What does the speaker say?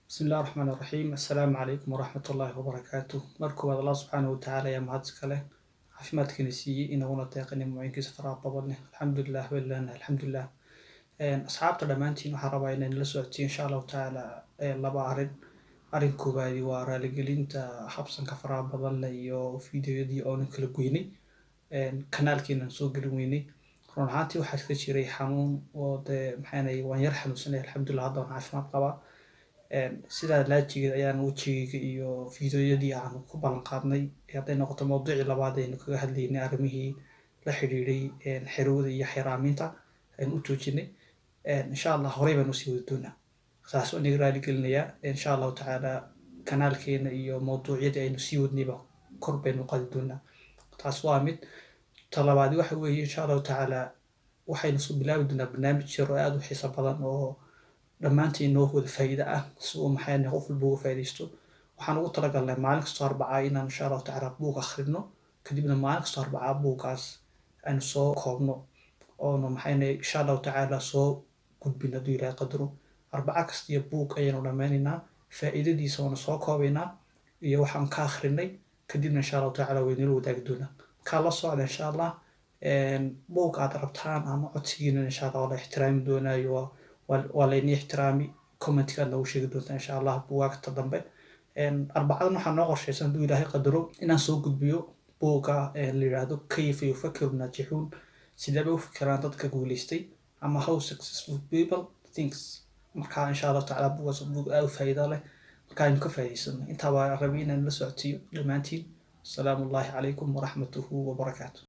Bismi Illahi Raxmaan Raxiim. Assalaamu calaykum waraxmat ullaahi wabarakaatuh. Marka koowaad, Allah subxaanahu watacaala ayaa mahad iska leh, caafimaadkiina siiyey, inaguna deeqay nimcooyinkiisa faraha badan leh. Alxamdulilah walilaahi alxamdulilah. Asxaabta dhammaantiin, waxaan rabaa inaan la socodsiiyo, insha Allahu tacaala, laba arrin. Arrin koowaadi waa raaligelinta habsanka faraha badan leh iyo fiidiyoyadii oonan kala goynay, kanaalkiinan soo gelin weynay. Run ahaantii waxaa iska jiray xanuun oo dee maxaanay, waan yar xanuunsanay. Alxamdulilah, hadda waan caafimaad qabaa. Sidaa laajigeed ayaan wejigayga iyo fiidiyoyadii aan ku ballan qaadnay, hadday noqoto mawduucii labaad aynu kaga hadlaynay arrimihii la xidhiidhay xerowda iyo xiraamiinta, aynu u joojinay. Insha Allah horey baan usii wadi doonaa. Saas waan iga raali gelinayaa. Insha Allahu tacaala kanaalkeena iyo mawduucyadii aynu sii wadnayba kor baynu qaadi doonaa. Taas waa mid. Talabaadi waxa weeye, insha Allahu tacaala waxaynu soo bilaabi doonaa barnaamij yar oo aada u xiiso badan oo dhammaantiin noo wada faa'iido ah, si uu maxay qof walba uga faa'iidaysto. Waxaan ugu talagalnay maalin kastoo Arbacaa inaan, insha Allahu tacaala, buug akhrino, kadibna maalin kastoo Arbacaa buuggaas aynu soo koobno oonu maxayna insha Allahu tacaala soo gudbin, hadduu Ilaahay qadaro. Arbaca kasta iyo buug ayaynu dhammaynaynaa, faa'iidadiisa waanu soo koobaynaa iyo waxaan ka akhrinay, kadibna insha Allahu tacaala waynala wadaagi doonaa. Markaa la socda, insha Allah, buug aad rabtaan ama codsigiina insha Allah waa la ixtiraami doonaayo, waa laynii ixtiraami. Commentka aad noogu sheegi doontaa, insha Allah, buugaagta dambe. Arbacadan waxaa noo qorshaysan, hadduu Ilaahay qadaro, inaan soo gudbiyo buugga la yidhaahdo "Kayfa Yufakiru Naajixuun", sidee bay u fikiraan dadka guulaystay, ama "How Successful People Thinks". Marka insha Allahu tacaala buuggaas buug aad u faa'iido leh, marka aynu ka faa'iidaysano. Intaa baa rabay inaan la socodsiiyo dhammaantiin. Asalaamu ullahi calaykum waraxmatuhu wabarakaatu.